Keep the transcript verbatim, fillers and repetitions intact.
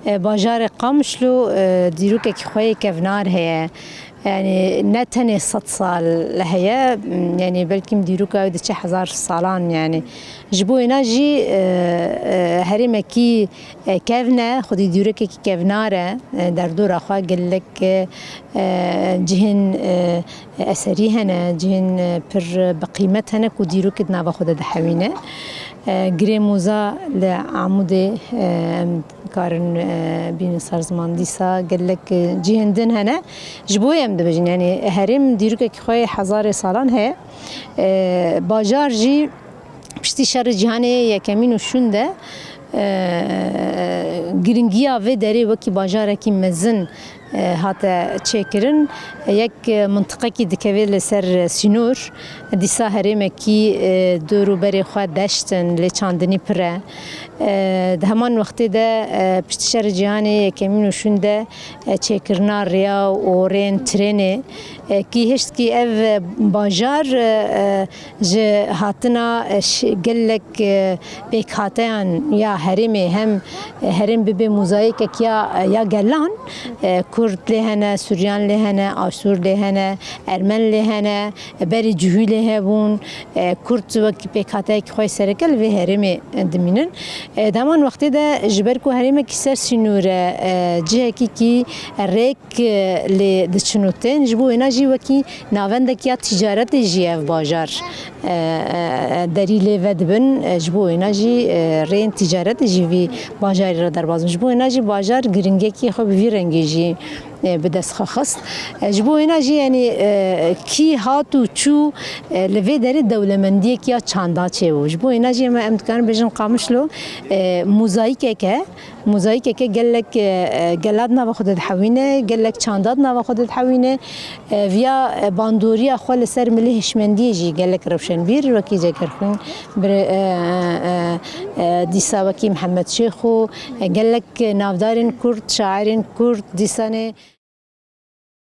E, bajarê Qamişlo, e, dîrokekî xwe yê kevnar heye. Yanî ne tenê sed sal heye, yanî belkî dîroka wê diçe hezar salan yanî. Ji bo wêna jî, e, e, herêmekî, e, kevn e, xwedî dîrokekî kevnar e, e, derdora xwe gelek, e, e, cihên, e, eserî hene, cihên, e, pir bi qîmet hene ku dîrokê di nava xwe de dihewîne. E, Girê Moza li Amûdê, e, em karin, e, bînin ser ziman dîsa gelek, e, cihên din hene. Ji bo em dibêjin, yanî herêm dîrokekî xwe yê hezarê salan heye. E, bajar jî piştî şerê cîhanê yekemîn û şûn de, e, giringiya vê derê wekî bajarekî mezin, e, hate çêkirin. Yek, e, mintiqekî dikeve li ser sînor, dîsa herêmekî, e, dor û berê xwe deşt in, lê çandinî pir e. E, di heman wextê de, e, piştî şerê cîhanê yekemîn û şûn de, e, çêkirina rêya û rêyên trênê, e, kî hiştkî ev, e, bajar, e, e, ji hatina, e, ş-, gelek, e, pêkhateyan ya herêmê hem, e, herêm bibe mozayîkek ya, ya gelan, e, Kurd lê hene, Suryan lê hene, Asûr lê hene, Ermen lê hene, e, berê Cihû lê hebûn, e, Kurd wekî pêkhateyekî xwe yê sereke li vê herêmê, e, dimînin. E, di heman wextê de ji ber ku herêmekî ser sînor e, e, cihekî kî rêk lê diçin û tên. Ji bo wêna jî wekî navendek ya tîcaretê jî ev bajar, e, e, derî lê vedibin. E, ji bo wêna jî, e, rêyên tîcaretê jî vî bajarî re derbas bin. Ji bo wêna jî bajar giringekî xwe bi vî rengî jî, e, bi dest xwe xist. E, ji bo wêna jî, yanî, e, kî hat û çû, e, li vê derê dewlemendiyek ya çanda çêbû. Ji bo wêna jî em, em dikarin bêjin Qamişlo, e, mozayîkek e. Mozayîkeke gelek, e, e, gela di nava xwe de dihewîne, gelek çanda di nava xwe de dihewîne. E, viya, e, bandoriya xwe li ser milê hişmendiyê jî gelek rewşenbîr, wekî Cegerxwîn, bir, e, e, e, e, dîsa wekî Mihemed Şêxo, e, gelek navdarên Kurd, şairên Kurd, dîsanê